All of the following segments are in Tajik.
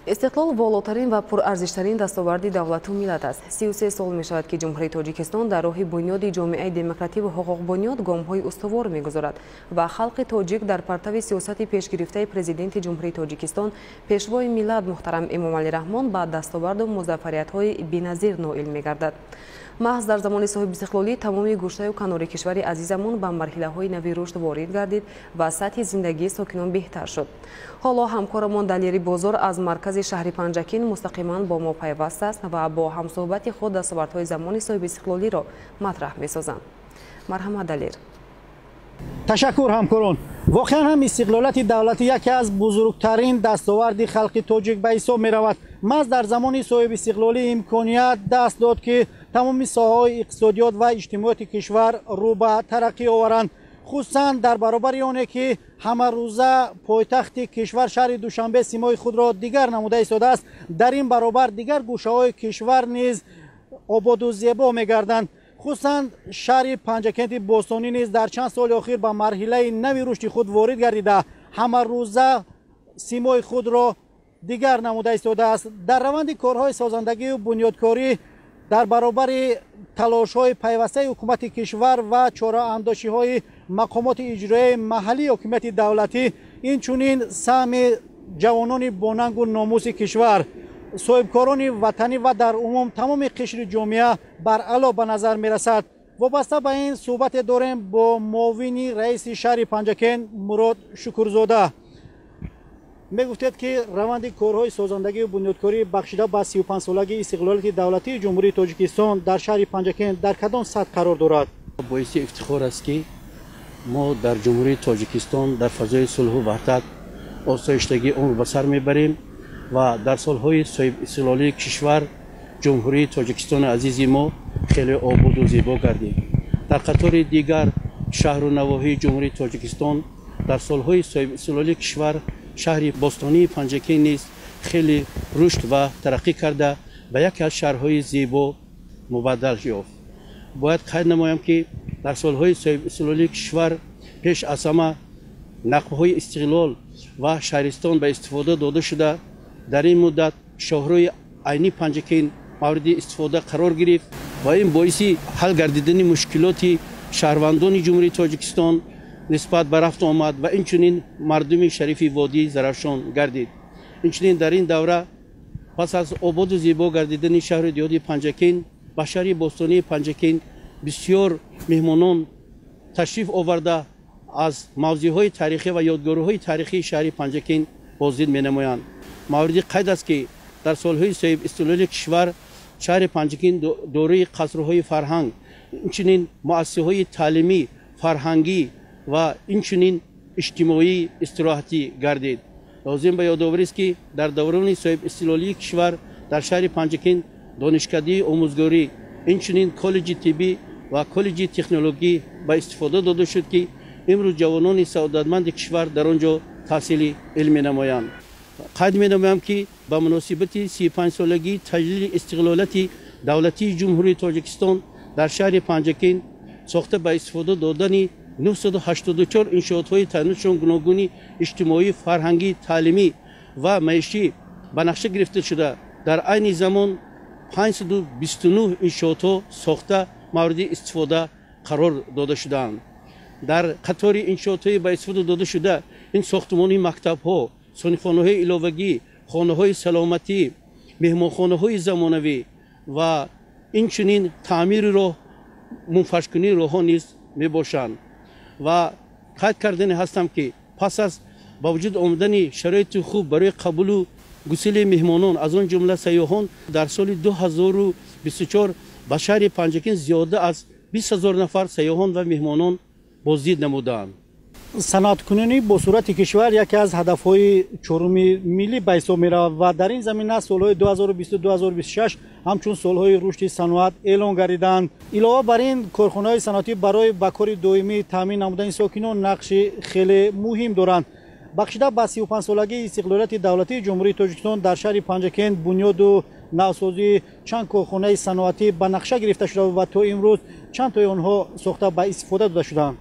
Истиқлол волотарин ва пурарзиштарин дастоварди давлату миллат аст. 33 сол мешавад, ки Ҷумҳурии Тоҷикистон дар роҳи бунёди ҷомеаи демокративу ҳуқуқбунёд гомҳои устувор мегузорад ва халқи тоҷик дар партави сиёсати пешгирифтаи Президенти Ҷумҳурии Тоҷикистон, Пешвои миллат муҳтарам Эмомалӣ Раҳмон ба дастоварду музаффариятҳои беназир ноил мегардад. Маҳз дар замони соҳибистиқлолӣ тамоми гӯшаю канори кишвари азизамон ба марҳилаҳои нави рушд ворид гардид ва сатҳи зиндагии сокинон беҳтар шуд. Ҳоло ҳамкорамон Далери Бозор аз маркази шаҳри Панҷакент мустақиман бо мо пайваст аст ва бо ҳамсӯҳбати худ дастовардҳои замони соҳибистиқлолиро матраҳ месозанд. Марҳамат, Далер. Ташаккур, ҳамкорон. Воқеан ҳам истиқлолияти давлатӣ яке аз бузургтарин дастоварди халқи тоҷик ба ҳисоб меравад. Маҳз дар замони соҳибистиқлолӣ имконият даст дод, ки тамоми соҳаҳои иқтисодиёт ва иҷтимоияти кишвар рӯ ба тараққӣ оваранд, хусусан дар баробари оне ки ҳамарӯза пойтахти кишвар, шаҳри Душанбе, симои худро дигар намуда истодааст. Дар ин баробар дигар гӯшаҳои кишвар низ ободу зебо мегарданд. Хусусан шаҳри Панҷакенти бостонӣ низ дар чанд соли охир ба марҳилаи нави рушди худ ворид гардида, ҳамарӯза симои худро дигар намуда истодааст. Дар раванди корҳои созандагию бунёдкорӣ, дар баробари талошҳои пайвастаи ҳукумати кишвар ва чораандошиҳои мақомоти иҷроияи маҳаллии ҳокимияти давлатӣ, инчунин саҳми ҷавонони бонангу номуси кишвар, соҳибкорони ватанӣ ва дар умум тамоми қишри ҷомеа баръало ба назар мерасад. Вобаста ба ин суҳбате дорем бо муовини раиси шаҳри Панҷакент Мурод Шукурзода. Мегуфтед, ки раванди корҳои созандагию бунёдкорӣ, бахшида ба 35-солагии истиқлолияти давлатии Ҷумҳурии Тоҷикистон, дар шаҳри Панҷакент дар кадом сатҳ қарор дорад? Боиси ифтихор аст, ки мо дар Ҷумҳурии Тоҷикистон дар фазои сулҳу ваҳдат, осоиштагӣ умр ба сар мебарем ва дар солҳои соҳибистиқлолии кишвар Ҷумҳурии Тоҷикистони азизи мо хеле ободу зебо гардид. Дар қатори дигар шаҳру навоҳии Ҷумҳурии Тоҷикистон дар солҳои соҳибистиқлолии кишвар шаҳри бостонии Панҷакент низ хеле рушд ва тараққӣ карда, ба яке аз шаҳрҳои зебо мубаддал ёфт. Бояд қайд намоям, ки дар солҳои соҳибистиқлолии кишвар пеш аз ҳама нақбҳои Истиқлол ва шаҳристон ба истифода дода шуда, дар ин муддат шоҳрои айни Панҷакент мавриди истифода қарор гирифт ва ин боиси ҳал гардидани мушкилоти шаҳрвандони Ҷумҳурии Тоҷикистон нисбат ба рафту омад ва инчунин мардуми шарифи водии Зарафшон гардид. Инчунин дар ин давра, пас аз ободу зебо гардидани шаҳру диёди Панҷакент, ба шаҳри бостонии Панҷакент бисёр меҳмонон ташриф оварда, аз мавзеъҳои таърихӣ ва ёдгориҳои таърихии шаҳри Панҷакент боздид менамоянд. Мавриди қайд аст, ки дар солҳои соҳибистиқлолии кишвар шаҳри Панҷакент дорои қасрҳои фарҳанг, инчунин муассисаҳои таълимӣ, фарҳангӣ ва инчунин иҷтимоӣ, истироҳатӣ гардид. Лозим ба ёдоварист, ки дар даврони соҳибистиқлолии кишвар дар шаҳри Панҷакент донишкадаи омӯзгорӣ, инчунин коллеҷи тиббӣ ва коллеҷи технологӣ ба истифода дода шуд, ки имрӯз ҷавонони саодатманди кишвар дар он ҷо таҳсили илм менамоянд. Қайд менамоям, ки ба муносибати 35-солагии таҷлили истиқлолияти давлатии Ҷумҳурии Тоҷикистон дар шаҳри Панҷакент сохта ба истифода додани 984 иншоотҳои таъинотшон гуногуни иҷтимоӣ, фарҳангӣ, таълимӣ ва маишӣ ба нақша гирифта шуда, дар айни замон 529 иншоотҳо сохта мавриди истифода қарор дода шудаанд. Дар қатори иншоотҳои ба истифода дода шуда ин сохтумони мактабҳо, синфхонаҳои иловагӣ, хонаҳои саломатӣ, меҳмонхонаҳои замонавӣ ва инчунин таъмири роҳ, мунфаршкунии роҳҳо низ мебошанд. Ва қайд кардани ҳастам, ки пас аз ба вуҷуд омадани шароити хуб барои қабулу гусели меҳмонон, аз он ҷумла сайёҳон, дар соли 2024 ба шаҳри Панҷакент зиёда аз 20 000 нафар сайёҳон ва меҳмонон боздид намуданд. Саноаткунонӣ бо суръати кишвар яке аз ҳадафҳои чоруми миллӣ ба ҳисоб меравад ва дар ин замина солҳои 2022-2026 ҳамчун солҳои рушди саноат эълон гардиданд. Илова бар ин, корхонаҳои саноатӣ барои ба кори доимӣ таъмин намудани сокинон нақши хеле муҳим доранд. Бахшида ба 35-солагии истиқлолияти давлатии Ҷумҳурии Тоҷикистон дар шаҳри Панҷакент бунёду навсозии чанд корхонаи саноатӣ ба нақша гирифта шуда ва то имрӯз чанд тои онҳо сохта ба истифода дода шуданд?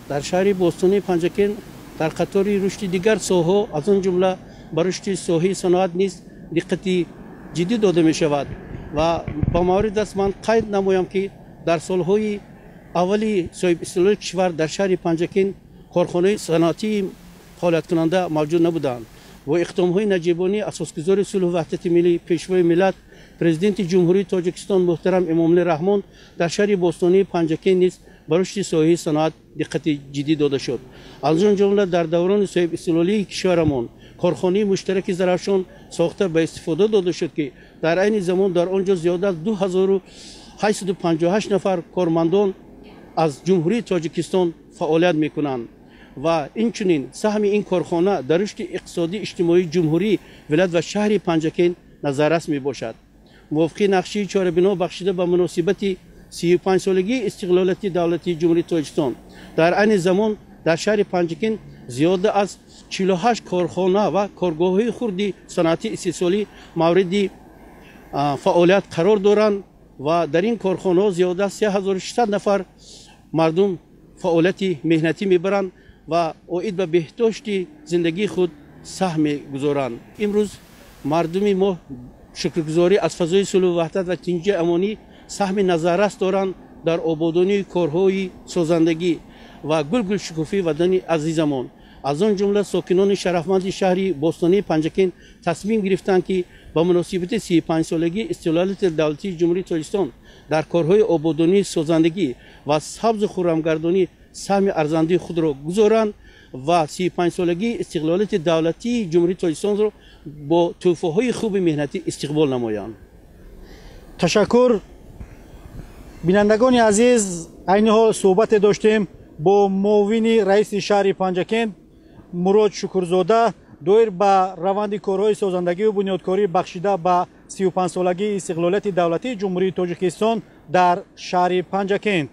Дар шаҳри бостонии Панҷакент дар қатори рушди дигар соҳаҳо, аз он ҷумла ба рушди соҳаи саноат низ диққати ҷиддӣ дода мешавад. Ва ба маврид аст ман қайд намоям, ки дар солҳои аввали соҳибистиқлолии кишвар дар шаҳри Панҷакент корхонаи саноатии фаъолияткунанда мавҷуд набуданд. Бо иқдомҳои наҷибонии асосгузори сулҳу ваҳдати миллӣ, Пешвои миллат, Президенти Ҷумҳурии Тоҷикистон муҳтарам Эмомалӣ Раҳмон дар шаҳри бостонии Панҷакент низ ба рушди соҳаи саноат диққати ҷиддӣ дода шуд. Аз он ҷумла дар даврони соҳибистиқлолии кишварамон корхонаи муштараки Зарафшон сохта ба истифода дода шуд, ки дар айни замон дар он ҷо зиёда аз 2858 нафар кормандон аз Ҷумҳурии Тоҷикистон фаъолият мекунанд. Ва инчунин саҳми ин корхона дар рушди иқтисодии иҷтимоии ҷумҳурӣ, вилоят ва шаҳри Панҷакент назаррас мебошад. Мувофиқи нақшаи чорабино бахшида ба муносибати 35-солагии истиқлолияти давлатии Ҷумҳурии Тоҷикистон дар айни замон дар шаҳри Панҷакент зиёда аз 48 корхона ва коргоҳҳои хурди саноатии истеҳсолӣ мавриди фаъолият қарор доранд ва дар ин корхонаҳо зиёда аз 3600 нафар мардум фаъолияти меҳнатӣ мебаранд ва оид ба беҳдошти зиндагии худ саҳм мегузоранд. Имрӯз мардуми мо шукргузорӣ аз фазои сулҳу ваҳдат ва тинҷи амонӣ саҳми назаррас доранд дар ободонии корҳои созандагӣ ва гулгулшукуфии ватани азизамон. Аз он ҷумла сокинони шарафманди шаҳри бостонии Панҷакент тасмим гирифтанд, ки ба муносибати 35-солагии истиқлолияти давлатии Ҷумҳурии Тоҷикистон дар корҳои ободонии созандагӣ ва сабзу хуррамгардонӣ саҳми арзандаи худро гузоранд ва 35-солагии истиқлолияти давлатии Ҷумҳурии Тоҷикистонро бо тӯҳфаҳои хуби меҳнатӣ истиқбол намоянд. Ташаккур. Бинандагони азиз, айни ҳол суҳбате доштем бо муовини раиси шаҳри Панҷакент Мурод Шукурзода доир ба раванди корҳои созандагию бунёдкорӣ бахшида ба 35-солагии истиқлолияти давлатии Ҷумҳурии Тоҷикистон дар шаҳри Панҷакент.